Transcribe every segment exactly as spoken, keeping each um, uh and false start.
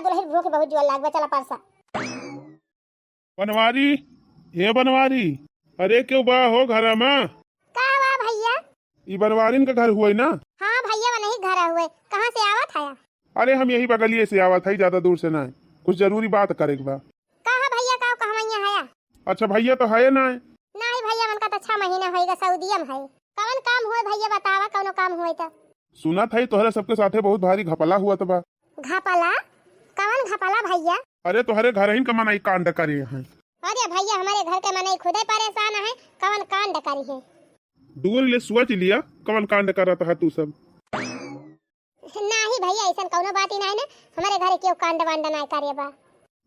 दुलहिन भूख बहुत जोर लाग बा, चला परसा। बनवारी, हे बनवारी, अरे केहू बा हो घरा मा? का हुआ भैया? ई बनवारिन के घर हुए ना? हाँ भैया, वनही घर हुए। कहाँ से आवत हया? अरे हम यही बगलिए से आवत हई, ज्यादा दूर से ना। कुछ जरूरी बात करे के बा। का है भैया, का कहवैया हया? अच्छा भैया तो है ना। नहीं भैया, उनका तो छह महीना होइगा, सऊदिया में है। कवन काम हुए भैया, बतावा, कवनो काम हुए तो। सुनत हई तोहरे सबके साथे बहुत भारी घपला हुआ तो बा। घपला? कवन घपला भैया? अरे तोहरे घरहिन के मनई कांड करे हैं। अरे भैया, हमारे घर के मनई खुदे परेशान है, कवन कांड करी है? दूर ले सोच लिया, कवन कांड करत है तू सब। नाही भैया, ऐसन कौनो बात ही नाही ना, हमारे घरे केहू कांड वांड ना करे बा।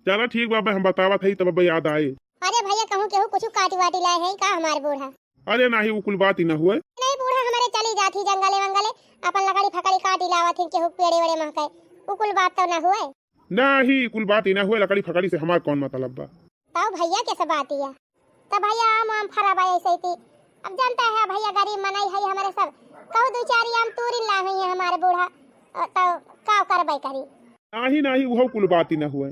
चला ठीक बा, अबे हम बतावत हई तब अबे याद आए। अरे भैया, कहूँ केहू कुछ काटी वाटी लाए है का हमार बूढ़ा? अरे नाही, उ कुल बात ही ना हुए। नहीं, बूढ़ा हमारे चली जात ही जंगले वंगले, अपन लकड़ी फकड़ी काटी लावत ही, केहू पेड़े वेड़े महके, उ कुल बात तो ना हुए। नाही, कुल बात ही ना हुए, लकड़ी फकड़ी से हमार कौन मतलब बा? तब भैया कैसे बात या? तब भैया आम वाम फरा बा ऐसे ही थी। अब जानता है भैया, गरीब मनई है हमारे सब, कहूँ दो चार आम तूरिन ला हुई है हमारे बूढ़ा, अ, तब का करबे करी? नाही, नाही, उहो कुल बात ही ना हुए।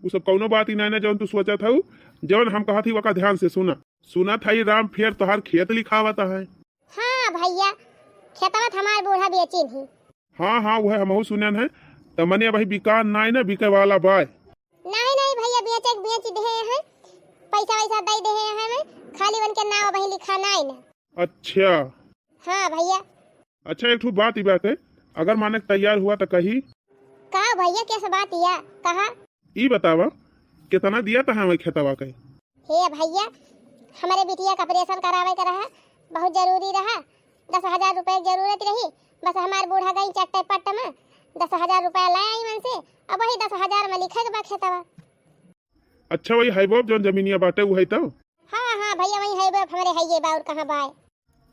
उ सब कौनो बात ही ना, ना जौन तू सोचत हऊ, जौन हम कहत ही ओका ध्यान से सुना। सुनत हई राम फेर तोहार खेत लिखावत है। हाँ भैया, खेतवा त हमार बूढ़ा बेचिन ही। हाँ, हाँ, उहे हमहू सुनन है। त मने अबही बिकान नाई ना, बिके वाला बाय। नहीं, नहीं भैया, बेचे के बेच देहे हैं, पैसा वैसा दे देहे हैं, मैं खाली उनके नाव अबही लिखा नाई ना। अच्छा। हाँ भैया। अच्छा, एक ठो बात ही बात है, अगर माने के तैयार हुआ त कही। का भैया, कैसे बात या? कहा। ई बतावा, कितना दिया था हमें खेतवा के? हे भैया, हमारे बिटिया का ऑपरेशन करावे के रहा, बहुत जरूरी रहा, दस हजार रुपये की जरूरत रही। बस हमार बूढ़ा गई चट्टे पट्ट में, दस हजार रुपया ले आई मन से, अब वही दस हजार में लिखे के बा खेतवा। अच्छा, वही हाईबोब जौन जमीनिया बाटे, उ है तो? हाँ, हाँ भैया, वही हाईबोब हमरे है ये बा, और कहाँ बा?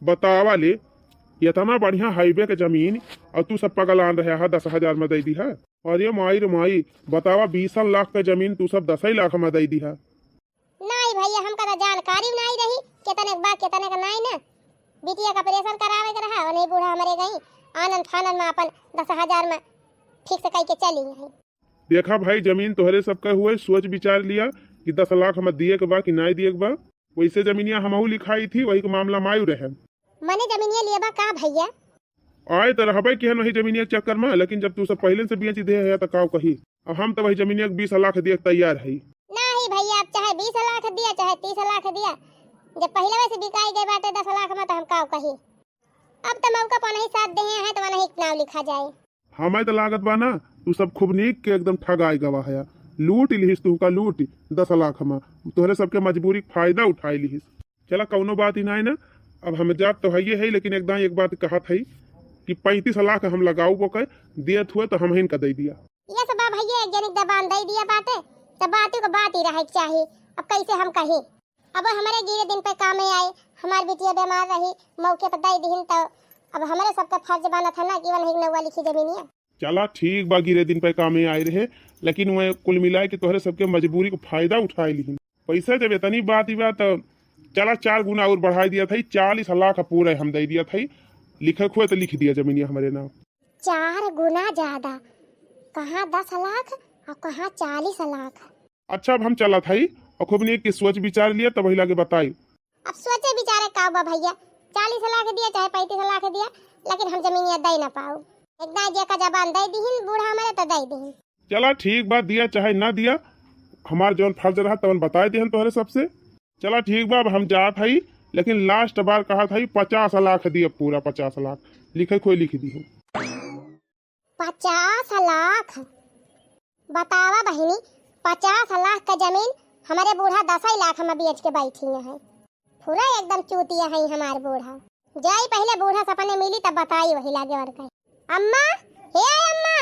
बतावा ले, इतना बढ़िया हाईवे के जमीन, और तू सब पगलान रहे हा, दस हजार में दे दी है। अरे माई रे माई, बतावा, बीस लाख के जमीन तू सब दस ही लाख में दे दी है। नहीं भैया, हमका तो जानकारी नहीं रही, कितने के बा, कितने का नहीं ना। बिटिया का ऑपरेशन करावे के रहा, उन्हें बूढ़ा हमारे गई, आनन फानन में अपन दस हजार में ठीक से कह के चली गई। देखा भाई, जमीन तोहरे सबका हुए, सोच विचार लिया कि दस लाख में दिए के बा कि नहीं दिए के बा। वैसे जमीनिया हमहू लिखाई थी, वही के मामला मायू रहे। मने जमीनिया लिए बा का भैया? आए तो रहबे किहन वही जमीनिया के चक्कर में, लेकिन जब तू सब पहले से बेच दे है तो काव कही। अब हम तो वही जमीनिया के बीस लाख दिए के तैयार है। नहीं भैया, अब चाहे बीस लाख दिया, चाहे तीस लाख दिया, जब पहले से बिकाई गए बाटे दस लाख में तो हम काव कही। अब तो मौका पर नहीं साथ दे हैं तो वही नाव लिखा जाए। हमें तो लागत बा ना, तू सब खूब नीक के एकदम ठगाई गवा है, लूट लिहिस तू का लूट, दस लाख में तोहरे सबके मजबूरी के फायदा उठाई लिहिस। चला कौनो बात ही नहीं ना, अब हम जात तो हइये है, लेकिन एकदम एक बात कहत है कि पैंतीस लाख हम लगाऊ बो के, दियत हुए तो हम हिन का दे दिया। ये सब बा भैया, एक जनिक दबान दे दिया बाटे, तो बातों को बात ही रहे के चाही। अब कैसे हम कही, अब हमारे गिरे दिन पे कामे आए, हमार बिटिया बीमार रही, मौके पर दे दिहिन, तो अब हमारे सबका फर्ज बनत है ना कि वनही नौवा लिखी जमीनिया। चला ठीक बा, गिरे दिन पे कामे आए रहे, लेकिन वह कुल मिला के तोहरे सबके मजबूरी को फायदा उठाए लिहिन। पैसा जब इतनी बात ही बा, तो चला चार गुना और बढ़ाई दिया था, चालीस लाख पूरा हम दे दिया था, लिखे हुए तो लिख दिया जमीनिया हमारे नाम। चार गुना ज्यादा, कहाँ दस लाख और कहाँ चालीस लाख। अच्छा, अब हम चलत हई और खूब नीक के सोच विचार लिया, तब वही लागे बताई। अब सोचे विचारे का बा भैया, चालीस लाख दिया चाहे पैंतीस लाख दिया, लेकिन हम जमीनिया दे ना पाऊ। एक दाई जी का जबान दे दिहिन बूढ़ा हमारे तो दे दिहिन। चला ठीक बा, दिया चाहे ना दिया, हमार जौन फर्ज रहा तवन बताए दिहन तोहरे सबसे। चला ठीक बा, अब हम जात हई, लेकिन लास्ट बार कहत हई पचास लाख दिया, पूरा पचास लाख, लिखे कोई लिख दिहू। पचास लाख? बतावा बहिनी, पचास लाख का जमीन हमारे बूढ़ा दस ही लाख में बेच के बैठी हैं। पूरा एकदम चूतिया है हमार बूढ़ा। जाई पहले बूढ़ा सपने मिली तब बताई वही लागे और कहे। अम्मा, हे अम्मा,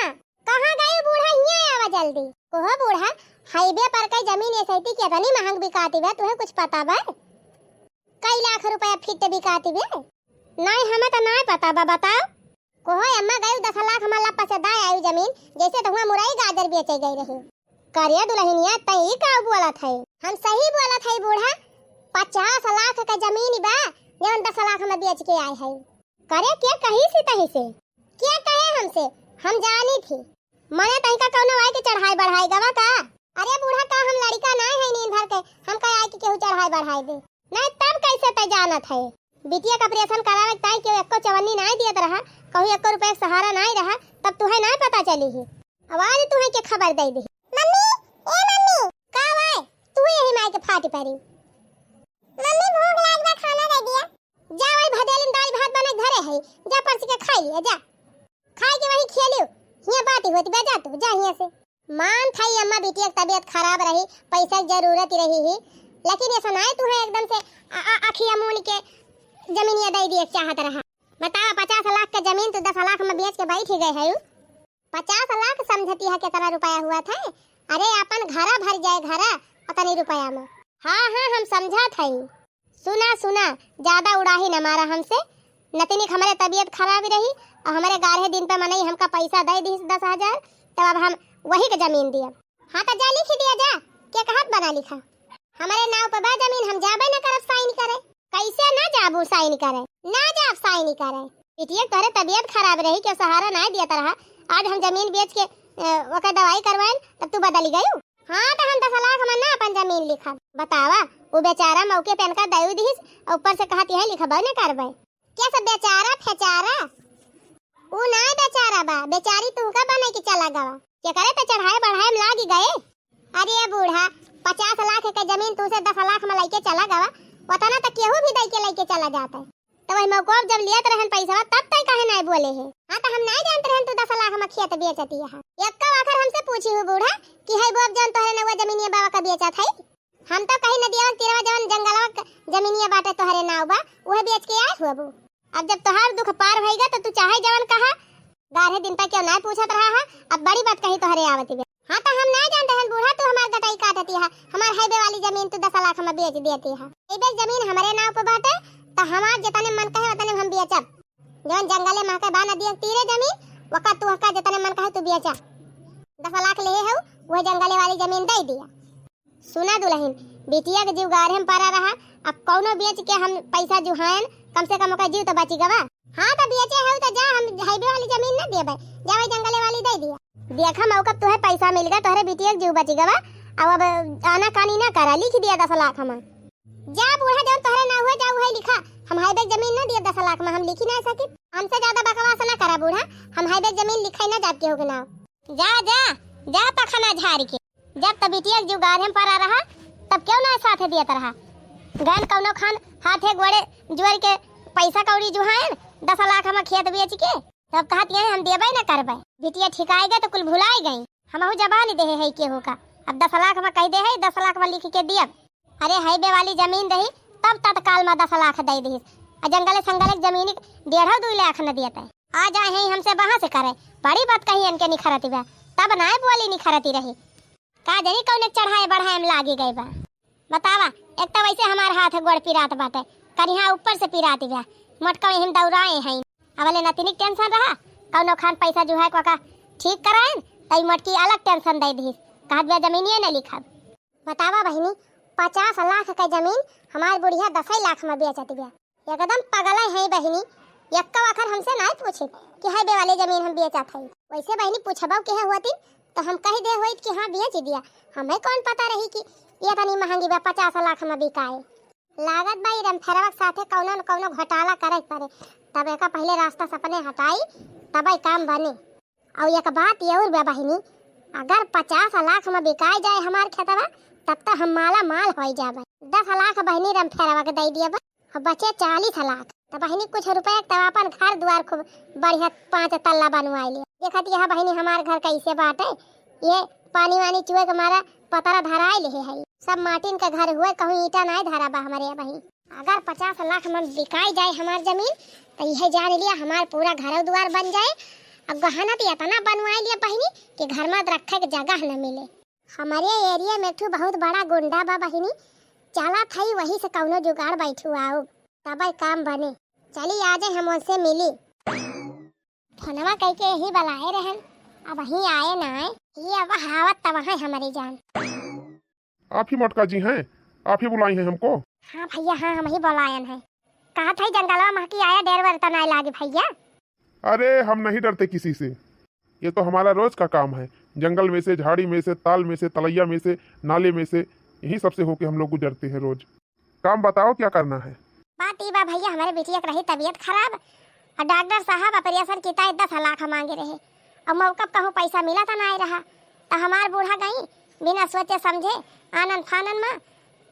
कहाँ गई बूढ़ा? हियाँ आवा जल्दी। कोहो बूढ़ा, हाईवे पर कई जमीन ऐसे थी कितनी महंग बिकाती बा, तुहे कुछ पता बा? कई लाख रुपया फीट बिकाती बे? नहीं, हमें तो नहीं पता बा, बताओ। कोहो अम्मा, गई दस लाख हमार लप्पा से दाए आयु जमीन, जैसे तो हुआ मुरई गाजर बेचे गई रही। करे दुल्हनिया, तई ई का बोलत है? हम सही बोलत है बूढ़ा, पचास लाख का जमीन बा, जवन दस लाख में बेच के आए है। करे के कही सी तही से? के कहे हमसे? हम जानी थी। मने तनिका कौनो आए के चढ़ाई बढ़ाई गवा का? अरे बूढ़ा, का हम लड़िका नाय है नींद भर के, हम का आए के केहू चढ़ाई बढ़ाई दे? नहीं तब कैसे तै जानत है? बिटिया का ऑपरेशन करावे के ताई केहू एक्को चवन्नी नाय दियत रहा, कहूँ एक्को रुपया के सहारा नाय रहा, तब तुहे नाय पता चली ही। आवाज तुहे के खबर दे दी। मम्मी, ए मम्मी। का वाय? तू यही माई के फाटी परी। मम्मी भूख लाग बा, खाना दे दिया। जा वही भदेली में दाल भात बना के धरे है, जा परस के खाई लिया, जा। खाए के वही खेलियो, हियाँ बाटी होती बा, जा तू, जा हियाँ से। मान थाई अम्मा बिटिया के तबीयत खराब रही, पैसा के जरूरत रही ही, लेकिन ऐसा ना है तू है एकदम से आ, आ, अखिया मून के जमीनिया दे दिए चाहत रहा। बतावा, पचास लाख के जमीन तू दस लाख में बेच के बैठ ही गए है। पचास लाख समझती है कितना रुपया हुआ था? अरे अपन घरा भर जाए घरा उतनी रुपया में। हाँ हाँ, हम समझत हई। सुना सुना, ज्यादा उड़ाही न मारा हमसे। नतिनिक हमरे तबीयत खराब रही और हमरे ग्यारह दिन पे मनई हमका पैसा दे दी दस हजार, तब अब हम वही के जमीन दियब। हाँ तो जा लिख दिया जा, के कहत बना लिखा। हमरे नाव पे बा जमीन, हम जाबे न करब साइन करे। कैसे ना जाबू साइन करे? ना जाब साइन करे। बिटिया तोहरे तबीयत खराब रही, के सहारा ना दियत रहा, आज हम जमीन बेच के अ, ओकर दवाई करवाइन, तब तू बदली गयू। हाँ तो हम दस लाख में ना अपन जमीन लिखब। बतावा, वो बेचारा मौके पे इनका दयू दिहिस और ऊपर से कहत यही लिखबे न करबे। क्या सब बेचारा फेचारा? ऊ ना बेचारा बा, बेचारी तुहका बने के चला गवा। केकरे तो चढ़ाए बढ़ाए में लागी गए। अरे बूढ़ा, पचास लाख के जमीन तू से दस लाख में लेके चला गवा, उतना तो केहू भी दे के लेके चला जाता है। तो वही मौका जब लियत रहन पैसवा, तब तय काहे नाय बोले है? हाँ तो हम नाय जानत रहन तू दस लाख में खेत बेचती है। एक्का आखर हमसे पूछी हूँ बूढ़ा कि है बोब जौन तोहरे नौवा जमीनिया बाबा का बेचत है? हम तो कहीं नदिया तीरवा जवन जंगलवा क जमीनिया बाटे तोहरे नाव बा, उहे बेच के आए हुआ बू। अब जब तोहार दुख पार भइगा तो तू चाहे जवन कहा। ग्यारह दिन तक क्यों ना पूछत रहा है, अब बड़ी बात कही तोहरे आवत बे। हाँ तो हम ना जानते हैं बूढ़ा, तू हमार गटाई काटती है, हमार हाईवे वाली जमीन तू दस लाख में बेच देती है। हाईवे जमीन हमारे नाव पे बाटे, तो हमार जितने मन कहे उतने हम बेचब। जवन जंगले महके बा नदिया तीरे जमीन, वका तू हका जितने मन कहे तू बेचा। दस लाख लेहे हऊ, वह जंगले वाली जमीन दे दिया। सुना दुलहिन, बिटिया के जीव गाढ़े में परा रहा, अब कौनो बेच के हम पैसा जुहायन, कम से कम ओकर जीव तो बची गवा। हाँ तो बेचे हऊ तो जा, हम हाईवे वाली जमीन ना देबे, जा वही जंगले वाली दे दिया। देखा मौका तुहे पैसा मिल गया, तोहरे बिटिया के जीव बची गवा। अब अब आना कानी ना करा, लिख दिया दस लाख हम। जा बूढ़ा, जौन तोहरे ना हुए जा उहे लिखा, हम हाईवे के जमीन ना दिया दस लाख में, हम लिखी ना सकी, हमसे ज्यादा बकवास ना करा बूढ़ा, हम हाईवे के जमीन लिखे ना जाब केहू के नाव। जा जा, जा पखना झाड़ के। जब तबियतिया के जुगाड़ हम परा रहा, तब क्यों ना साथ दियत रहा? गन कौनो खान हाथे गोड़े जुअर के पैसा कौड़ी जुहायन, दस लाख हम खेत बेच के, तब कहत ये हम देबे न करबे। बिटिया ठिकाए गए तो कुल भुलाए गई। हमहू जबान देहे है केहू का, अब दस लाख में कह दे है, दस लाख में लिख के दियब। अरे हाईवे वाली जमीन रही, तब तत्काल में दस लाख दे दिहिस। आ जंगले संगले के जमीन डेढ़ दुई लाख न दियत है। आ जाए हैं हमसे बहस करे, बड़ी बात कही इनके निखरती बा, तब नाय बोली निखरती रही। का जनी कौने चढ़ाए बढ़ाए में लागी गई बा। बतावा, एक तो वैसे हमार हाथ गोड़ पिरात बाटे, करिहा ऊपर से पिरात बा, मोटका में हम दौड़ाए हैं। अबले नतिनिक टेंशन रहा, कौनो खान पैसा जुहाए को का ठीक कराएन, तई मोटकी अलग टेंशन दे दिहिस, कहत बा जमीनिए न लिखब। बतावा बहिनी, पचास लाख के जमीन हमार बुढ़िया दसई लाख में बेचत बिया। एकदम पगल है बहिनी, यक्का आखर हमसे नाय पूछे कि हाईवे वाले जमीन हम बेचत हई। वैसे बहिनी पूछबो के है होती तो हम कह दे होइत कि हाँ बेच दिया। हमें कौन पता रही कि ये तनी महंगी बा, पचास लाख में बिकाए। लागत बा ई रमफेरवा के साथे कौनो न कौनो घोटाला करे के पड़े, तब एका पहले रास्ता से अपने हटाई, तब ई काम बने। और एक बात ये और बा बहिनी, अगर पचास लाख में बिकाई जाए हमार खेतवा, तब तो हम माला माल हो जाबे। दस लाख बहिनी रमफेरवा के दे दिया बा, और बचे चालीस लाख। तो बहिनी कुछ रुपया तब अपन घर द्वार खूब बढ़िया पाँच तल्ला बनवाई ले। देखत यह बहिनी हमार घर कैसे बाटे, ये पानी वानी चुए के मारा पतरा धराई ले है, सब माटिन के घर हुए, कहूँ ईटा नाय धरा बा हमारे बहिनी। अगर पचास लाख में बिकाई जाए हमार जमीन, तो यह जान लिया हमार पूरा घर द्वार बन जाए। अब गहना तो इतना बनवाई लिया बहिनी कि घर में रखे के जगह न मिले। हमारे एरिया में एक ठो बहुत बड़ा गुंडा बा बहिनी, चला थई वही से कौनो जुगाड़ बैठू आओ, तब काम बने। चली आ जाए हम उनसे मिली। फोनवा कह के यही बुलाए रहन, अब वहीं आए ना आए, ये अब हावत तब है हमारी जान। आप ही मोटका जी हैं? आप ही बुलाई हैं हमको? हाँ भैया, हाँ, हम ही बुलायन हैं। कहा था जंगलवा महकी आया, डेर वर तो नहीं लागे भैया। अरे, हम नहीं डरते किसी से, ये तो हमारा रोज का काम है। जंगल में से, झाड़ी में से, ताल में से, तलैया में से, नाले में से, यही सबसे होके हम लोग गुजरते हैं रोज। काम बताओ, क्या करना है? बात ई बा भैया, हमरे बिटिया के रही तबीयत खराब, और डॉक्टर साहब ऑपरेशन की ताई दस लाख मांगे रहे, और मौका पे कहूँ पैसा मिला था ना रहा, तो हमार बूढ़ा गई बिना सोचे समझे आनन फानन में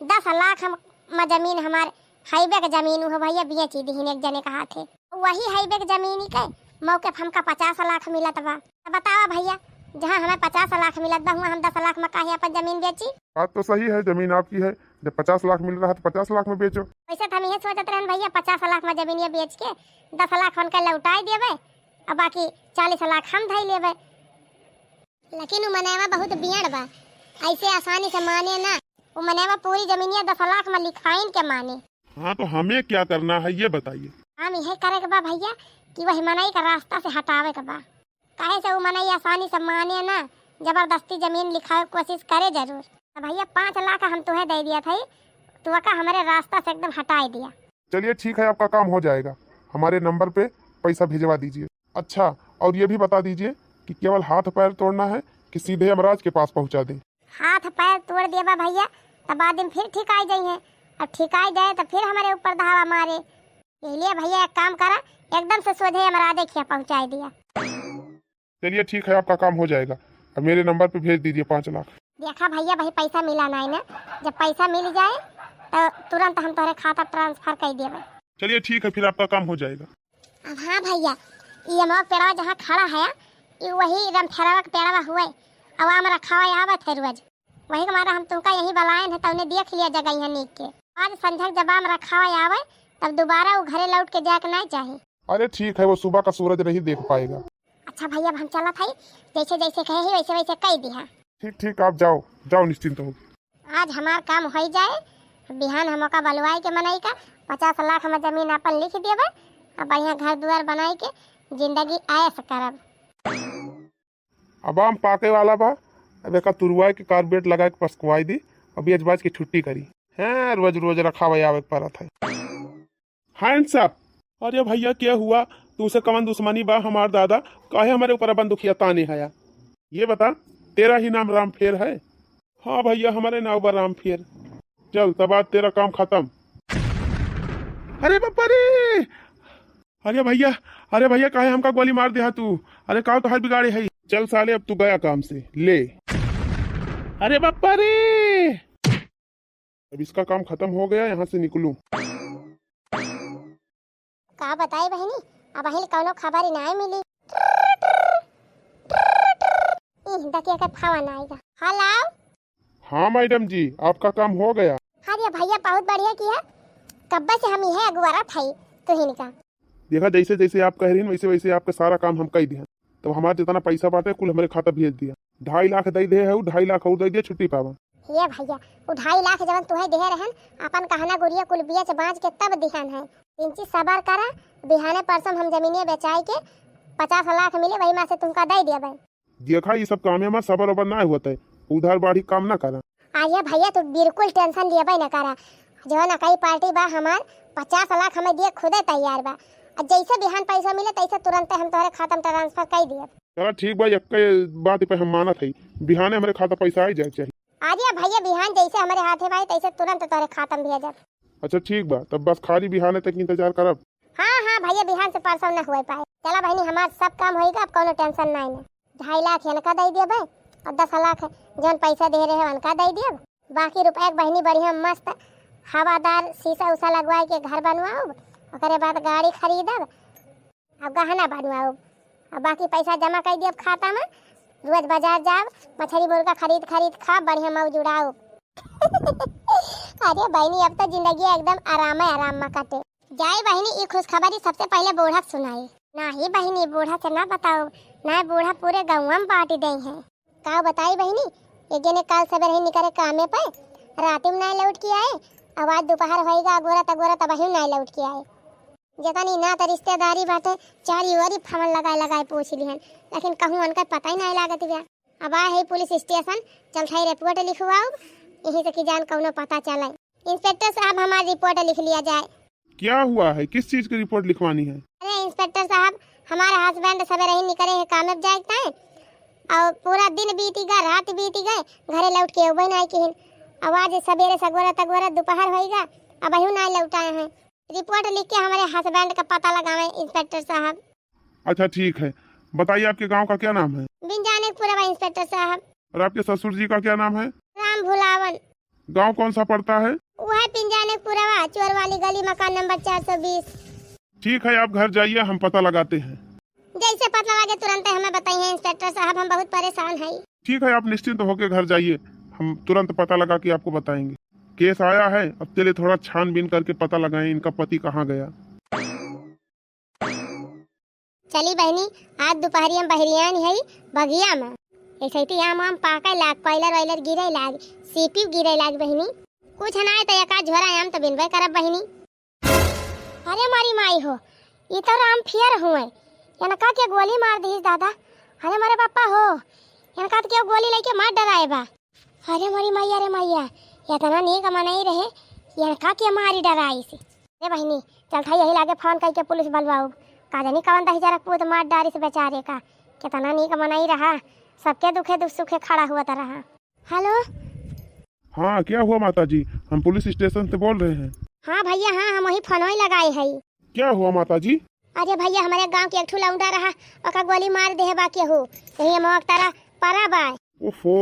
दस लाख हम, में जमीन हमार हाईवे के जमीन हो भैया, बेची दिहिन एक जने का हाथे। वही हाईवे के जमीन के मौके पे हमका पचास लाख मिलत बा। तो बतावा भैया, जहाँ हमें पचास लाख मिलत बा, हुआ हम दस लाख में काहे अपन जमीन बेची? बात तो सही है, जमीन आपकी है, जब पचास लाख मिल रहा है तो पचास लाख में बेचो। वैसे तो हम यह सोचत रहन भैया, पचास लाख में जमीन ये बेच के दस लाख उनका लौटाई देवे, और बाकी चालीस लाख हम धई लेवे। लेकिन उ मनैवा बहुत बियड़ बा, ऐसे आसानी से माने ना। उ मनैवा पूरी जमीनिया दस लाख में लिखाइन के माने। हाँ, तो हमें क्या करना है, ये बताइए। हम यह करे के बा भैया कि वही मनई का रास्ता से हटावे के बा, काहे से उ मनई आसानी से माने ना, जबरदस्ती जमीन लिखावे के कोशिश करे जरूर। तो भैया, पाँच लाख हम तुहे दे दिया था, तू का हमारे रास्ता से एकदम हटाए दिया। चलिए ठीक है, आपका काम हो जाएगा, हमारे नंबर पे पैसा भिजवा दीजिए। अच्छा, और ये भी बता दीजिए कि केवल हाथ पैर तोड़ना है कि सीधे यमराज के पास पहुंचा दें? हाथ पैर तोड़ देबा भैया, तब बाद में फिर ठिकाई जाइए, अब ठिकाई जाए तो फिर हमारे ऊपर धावा मारे। यही लिए भैया एक काम करा, एकदम से सोझे यमराजे खिया पहुंचाई दिया। चलिए ठीक है, आपका काम हो जाएगा, अब मेरे नंबर पे भेज दीजिए पाँच लाख। देखा भैया, भाई पैसा मिला नहीं ना, जब पैसा मिल जाए तो तुरंत हम तोहरे खाता ट्रांसफर कर देबे। चलिए ठीक है, फिर आपका काम हो जाएगा। अब हाँ भैया, ये अमवा के पेड़वा जहाँ खड़ा है, ये वही रमफेरवा के पेड़वा हुए, अब आम रखावा आवत है रोज, वही के मारा हम तुमका यहीं बुलाए हैं, तौने देख लिया जगह यहाँ नीक के। आज संझा के जब आम रखावा आवे, तब दोबारा वो घरे लौट के जाए के नहीं चाही। अरे ठीक है, वो सुबह का सूरज नहीं देख पाएगा। अच्छा भैया, अब हम चलत हई, जैसे जैसे कहे ही वैसे वैसे कह दिहा। ठीक ठीक, आप जाओ, जाओ निश्चिंत हो। आज हमार काम हो जाए, बिहान हम ओका बलवाई के मनई का पचास लाख में जमीन अपन लिख देबे, अब बढ़िया घर दुआर बनाई के जिंदगी ऐश करब। अब आम पाके वाला बा, अब एका तुरवाई के कार्बेट लगाए के पसकवाई दी, अब बेच बाज के छुट्टी करी। हैं, रोज रोज रखावे आवे के परत है। Hands up। अरे भैया, क्या हुआ? तुमसे कवन दुश्मनी बा हमार दादा? काहे हमारे ऊपर बंदूकिया ताने हया? ये बता, तेरा ही नाम रामफेर है? हाँ भैया, हमारे नाम बा रामफेर। चल, तब आज तेरा काम खत्म। अरे बापा रे! अरे भैया, अरे भैया, काहे हमका गोली मार दिया तू? अरे का तोहार बिगाड़े है? चल साले, अब तू गया काम से, ले। अरे बापा रे! अब इसका काम खत्म हो गया, यहाँ से निकलूं। का बताई बहिनी, अब अहिल कौनो खबर ही नाय मिली। इह दकिया के फोन आएगा। हेलो। हाँ मैडम जी, आपका काम हो गया। अरे भैया, बहुत बढ़िया किया, कब्बे से हम इहे अगुआरत हई तुहिन का। देखा, जैसे जैसे आप कह रही हैं, वैसे वैसे आपका सारा काम हम कई दिया। तो हमार जितना पैसा बाटे, कुल हमरे खाता भेज दिया। ढाई लाख दे दे है, ढाई लाख और दे दिया, छुट्टी पावा। ये भैया, उ ढाई लाख जवन तुहे देहे रहन, अपन गहना गुरिया कुल बेच बांच के तब दिहन है। इंची सबर करा, बिहाने परसों हम जमीनिया बेचाई के पचास लाख मिले, वही में से तुमका दे देबे। देखा, ये सब कामे में सबर ओबर ना होता है, उधार बाढ़ी काम ना करा। अरे भैया, तू बिल्कुल tension लेबे न करा, जवन अकई पार्टी बा हमार, पचास लाख हमें दिए खुदे तैयार बा। आ जैसे बिहान पैसा मिले, तैसे तुरंते हम तोहरे खाता में transfer कर दिए। चला ठीक बा, एक बात पे हम मानत हई, बिहाने हमरे खाता पैसा आई जाए चाहिए। अरे भैया, बिहान जैसे हमरे हाथे भाई, तैसे तुरंत तोहरे खाता में भेजब। अच्छा ठीक बा, तब बस खाली बिहाने तक इंतजार करब। हाँ हाँ भैया, बिहान से परसों न हुए पाए। चला बहिनी, हमार सब काम होइगा, अब कौनो tension नहीं न। ढाई लाख इनका दे देबे और दस लाख जौन पैसा दे रहे उनका दे देब। बाकी रुपया के बहिनी बढ़िया मस्त हवादार शीशा उषा लगवाए के घर बनवाऊब, ओकरे बाद गाड़ी खरीदब, अब गहना बनवाऊब, अब बाकी पैसा जमा कर देब खाता में। रोज बाजार जाब, मछली मुर्गा खरीद खरीद खाब, बढ़िया मौज उड़ाऊब। अरे बहिनी, अब तो जिंदगी एकदम आराम आराम में कटे। जाए बहिनी, ई खुशखबरी सबसे पहले बूढ़ा के सुनाई। नाही बहिनी, बूढ़ा से ना बताओ, ना बूढ़ा पूरे गाँव में बांट दे हैं। का बताई बहिनी, एक जने काल सवेरे ही निकले कामे पे, रात में ना लौट के आए, अब आज दोपहर होएगा, अगोरत अगोरत अबहियो ना लौट के आए। जतनी नात रिश्तेदारी बाटे, चारी ओरी फोन लगाए लगाए पूछ लिहन, लेकिन कहूँ उनका पता ही ना लागत बा। अब आए है पुलिस स्टेशन, चल थाई रिपोर्ट लिखवाऊब, यहीं से कि जान कौनो पता चले। इंस्पेक्टर साहब, हमार रिपोर्ट लिख लिया जाए। क्या हुआ है, किस चीज की रिपोर्ट लिखवानी है? अरे इंस्पेक्टर साहब, हमारे हस्बैंड सवेरे ही निकले हैं कामे पे जाए के ताई, और पूरा दिन बीती गा, रात बीती गए, घरे लौट के अउबे नाहीं किहिन। अब आज सबेरे सगोरा तगोरा दोपहर होई गा, अबहू नाहीं लौटाए हैं। रिपोर्ट लिख के हमरे हस्बैंड का पता लगावे इंस्पेक्टर साहब। अच्छा ठीक है, बताइए आपके गांव का क्या नाम है? बिन जाने के पूरा बा इंस्पेक्टर साहब। और आपके ससुर जी का क्या नाम है? राम भुलावन। गांव कौन सा पड़ता है? वो है पिंजाने पुरवा, चोर वाली गली, मकान नंबर चार सौ बीस। ठीक है, आप घर जाइए, हम पता लगाते हैं। जैसे पता लगे तुरंत हमें बताइए इंस्पेक्टर साहब, हम बहुत परेशान हैं। ठीक है, आप निश्चिंत होकर घर जाइए, हम तुरंत पता लगा के आपको बताएंगे। केस आया है, अब चलिए थोड़ा छानबीन करके पता लगाएं इनका पति कहाँ गया। चली बहिनी, आज दुपहरिया में बहरियान है बगिया में। ऐसे ही आम आम पाके लाग, कॉइलर वाइलर गिरे लाग, सीपी गिरे लाग बहिनी। कुछ ना है तो एक आध झोरा आम तो बिनबे करब बहिनी। अरे मारी माई हो, ये तो राम फियर हुए, इनका के गोली मार दीस दादा। अरे मारे पापा हो, इनका तो केहू गोली लेके मार डराए बा। अरे मोरी मैया रे मैया, इतना नीक मनई रहे, इनका के मारी डराइस। अरे बहिनी, चल था यही लागे फोन करके पुलिस बलवाऊ। का जानी कवन दहिजरा पूत मार डारिस बेचारे का। कितना नीक मनई रहा, सबके दुखे दुख सुखे खड़ा हुआ त रहा। हेलो। हाँ, क्या हुआ माता जी? हम पुलिस स्टेशन से बोल रहे हैं। हाँ भैया, हाँ, हम वही फोन ही लगाए है। क्या हुआ माता जी? अरे भैया, हमारे गांव के एक ठो लौंडा रहा, ओका गोली मार दे बा केहू, यही हम तरह परा बा। ओफो,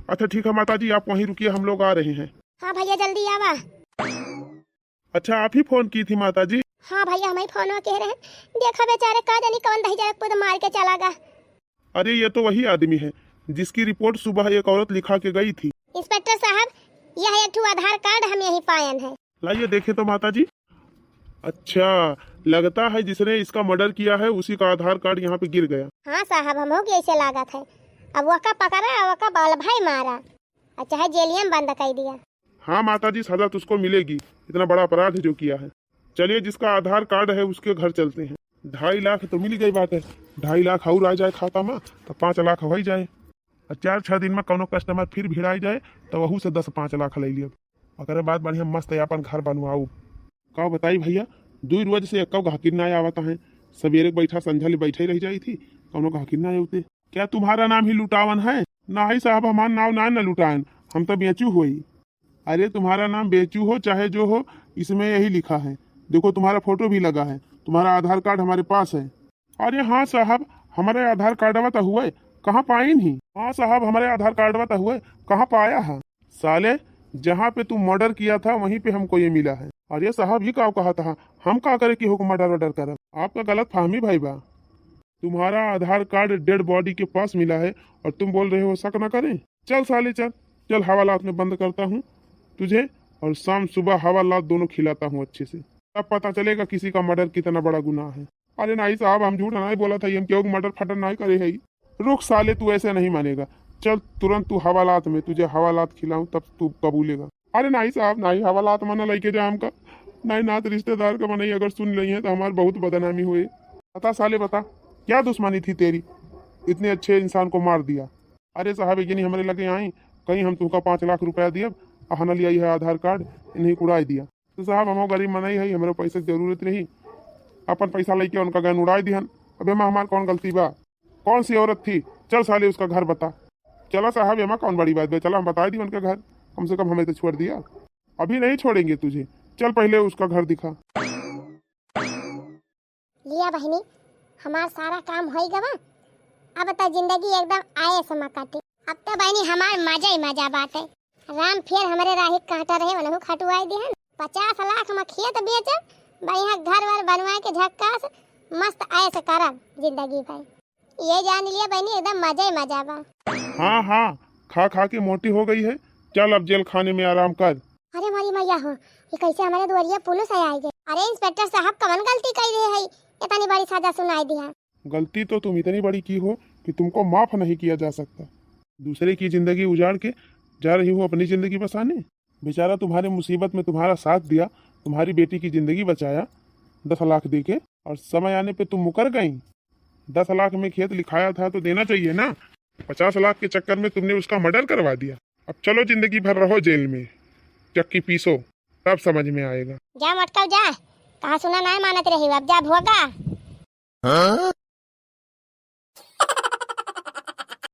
अच्छा ठीक है माता जी, आप वहीं रुकिए, हम लोग आ रहे हैं। हाँ भैया, जल्दी आवा। अच्छा, आप ही फोन की थी माता जी? हाँ भैया, हम ही फोन कह रहे हैं। देखा बेचारे, का जानी कौन दहिजरा पूत मार के चला गा। अरे, ये तो वही आदमी है जिसकी रिपोर्ट सुबह एक औरत लिखा के गई थी। इंस्पेक्टर साहब, यह एक ठो आधार कार्ड हम यहीं पायन है। लाइए देखें तो माता जी। अच्छा, लगता है जिसने इसका मर्डर किया है उसी का आधार कार्ड यहाँ पे गिर गया। हाँ साहब, हमहू के ऐसे लागत है। अब वका पकड़ा, वका बल्ब है मारा, और चाहे जेलिया में बंद कर दिया। हाँ माता जी, सजा तुझको मिलेगी, इतना बड़ा अपराध जो किया है। चलिए, जिसका आधार कार्ड है उसके घर चलते हैं। ढाई लाख तो मिल गई बात है, ढाई लाख और आ जाए खाता में तो पाँच लाख हो ही जाए। और चार छह दिन में कौनो कस्टमर फिर भिड़ाई जाए तो वहू से दस पाँच लाख ले लियब। ओकरे बाद बढ़िया मस्त अपन घर बनवाऊ। का बताई भैया, दुई रोज से एक्को गाहकिन ना आवत है। सवेरे बैठा संझा ले बैठे रह जाई थी, कौनो गाहकिन ना आवते। क्या तुम्हारा नाम ही लुटावन है? नाही साहब, हमार नाम ना, ना लुटाएन, हम तो बेचू होई। अरे तुम्हारा नाम बेचू हो चाहे जो हो, इसमें यही लिखा है। देखो तुम्हारा फोटो भी लगा है, तुम्हारा आधार कार्ड हमारे पास है। अरे हाँ साहब, हमारे आधार कार्डवा तो हुए, कहाँ पाइन ही? हाँ साहब, हमारे आधार कार्डवा तो हुए, कहाँ पाया है? साले, जहाँ पे तू मर्डर किया था वहीं पे हमको ये मिला है। अरे साहब, ये का कहा था? हम का करे कि होको मर्डर वर्डर करब? आपका गलत फहमी भाई बा। तुम्हारा आधार कार्ड डेड बॉडी के पास मिला है और तुम बोल रहे हो शक न करें? चल साले चल, चल हवालात में बंद करता हूँ तुझे और शाम सुबह हवालात दोनों खिलाता हूँ अच्छे से। तब पता चलेगा किसी का मर्डर कितना बड़ा गुनाह है। अरे नाही साहब, हम झूठ नाही बोला था, हम केहू के मर्डर फर्डर नाही करे है। रुक साले, तू ऐसे नहीं मानेगा। चल तुरंत तू हवालात में, तुझे हवालात खिलाऊं तब तू कबूलेगा। अरे नाही साहब, नाही हवालात में ना लेके जा हमका, नाही नात रिश्तेदार का मनई अगर सुन लई है तो हमार बहुत बदनामी हुए। बता साले बता, क्या दुश्मनी थी तेरी, इतने अच्छे इंसान को मार दिया? अरे साहब, एक जनी हमरे लगे आई, कहीं हम तुमका पाँच लाख रुपया दियब, आ हना लिया यह आधार कार्ड, इन्हीं उड़ाई दिया। तो साहब, हमहू गरीब मनई है, हमरे पैसे की जरूरत रही, अपन पैसा लेके उनका गैन उड़ाई दिहन। अब एमा हमार कौन गलती बा? कौन सी औरत थी? चल साले उसका घर बता। चला साहब, एमा कौन बड़ी बात बा, चला हम बताई दी उनके घर, कम से कम हमें तो छोड़ दिया। अभी नहीं छोड़ेंगे तुझे, चल पहले उसका घर दिखा। लिया बहिनी, हमार सारा काम होई गवा। अब त जिंदगी एकदम आयस में कटी। अब त बहिनी हमार मजा ही मजा बाटे। राम फिर हमरे राही काटा रहे, उनहु खटुआई दिहन। पचास लाख में खेत बेचब, बढ़िया घर वर बनवा के झक्कास, मस्त ऐश करब जिंदगी भर। ये जान लिया बहिनी, एकदम मजा ही मजा बा। हाँ हाँ, खा खा के मोटी हो गई है। चल अब जेल खाने में आराम कर। अरे मोरी मैया हो, ये कैसे हमारे दुआरिया पुलिस है आई गए? अरे इंस्पेक्टर साहब, कवन गलती कर रहे हैं, इतनी बड़ी सजा सुनाई दिया? गलती तो तुम इतनी बड़ी की हो कि तुमको माफ नहीं किया जा सकता। दूसरे की जिंदगी उजाड़ के जा रही हो अपनी जिंदगी बसाने। बेचारा तुम्हारे मुसीबत में तुम्हारा साथ दिया, तुम्हारी बेटी की जिंदगी बचाया दस लाख दे के, और समय आने पे तुम मुकर गई। दस लाख में खेत लिखाया था तो देना चाहिए ना। पचास लाख के चक्कर में तुमने उसका मर्डर करवा दिया। अब चलो जिंदगी भर रहो जेल में, चक्की पीसो, तब समझ में आएगा। जा मटकाऊ जा, कहा सुना ना मानत रही, अब जा भोगा।